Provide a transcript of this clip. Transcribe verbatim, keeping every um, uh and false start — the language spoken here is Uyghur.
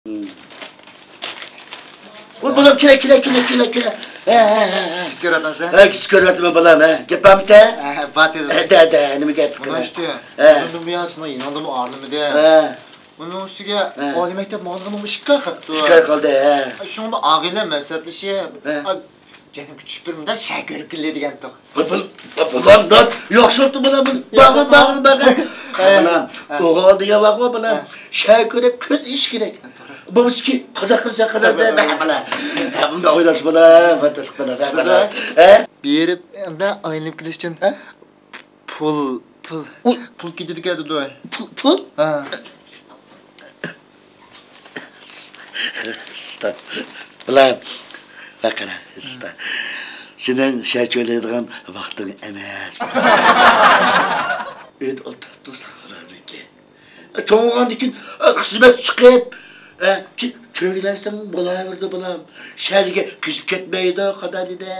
ۋاي بالام، كېلە، كېلە، كېلە، كېلە، كېلە. ھە، ھە، ھە، ھە. كىچىك كۆرۈۋاتامسەن؟ ھە، كىچىك كۆرۈۋاتىمەن بالام، ھە. گەپ بارمىتە؟ ھە، ھە، بار دېدى. ھە، دە، دە، نېمە گەپ؟ مانا ئىشتە. ھە. ئۇزۇندىن بۇيان سېنىڭ يېنىڭدىمۇ ئارىلىمىدى. ھە. ئۇنىڭ ئۈستىگە ھە. ئالىي مەكتەپ ماڭىدىغىنىمۇ ئىككى ئاي قاپتۇ. ئىككى ئاي قالدى، ھە. شۇڭا بىر ئاغىنە مەسلىھەتلىشىپ، ھە. جېنىمگە چۈشۈپ بىر مۇنداق شەھەر كۆرۈپ كېلەي دېگەنتۇق. بۇ، بۇ، بۇ، بۇلار، بۇلار ياخشى بوپتۇ، بۇلار، بۇ، ياخشى باغىن، بوپتۇ. باغىن، باغىن، باغىن. ھە. بۇلار، ھە. ئوغۇل دېگەن بارغۇ، بۇلار. ھە. شەھەر كۆرۈپ كۆز ئېچىش كېرەك. ھە، توغرا. بولمىسىكى، قازاق قىلسا قىلار، توغرا. ھە، بۇلار. ھە، بۇنداق ئويلاش، بۇلار. ھە. ھە. بېرىپ، ئەمدى ئايلىنىپ كېلىش ئۈچۈن ھە؟ پۇل، پۇل، ئۇي. پۇل كېتىدىكەن دېدى. پۇل، پۇل؟ ھە. ئۇستا، بىلەم. بەقەرە، ئۇستا. سېنىڭ شەھەر چۆگىلەيدىغان ۋاقتىڭ ئەمەس. ئۆيدە ئولتۇرۇپ تۇرساڭ بولىدىكەن. چوڭ بولغاندىن كېيىن، خىزمەت چىقىپ، چۆگىلەنسەڭ بولاۋېرىدۇ، بالام. شەھەرگە قېچىپ كەتمەيدۇ، قادا دېدە.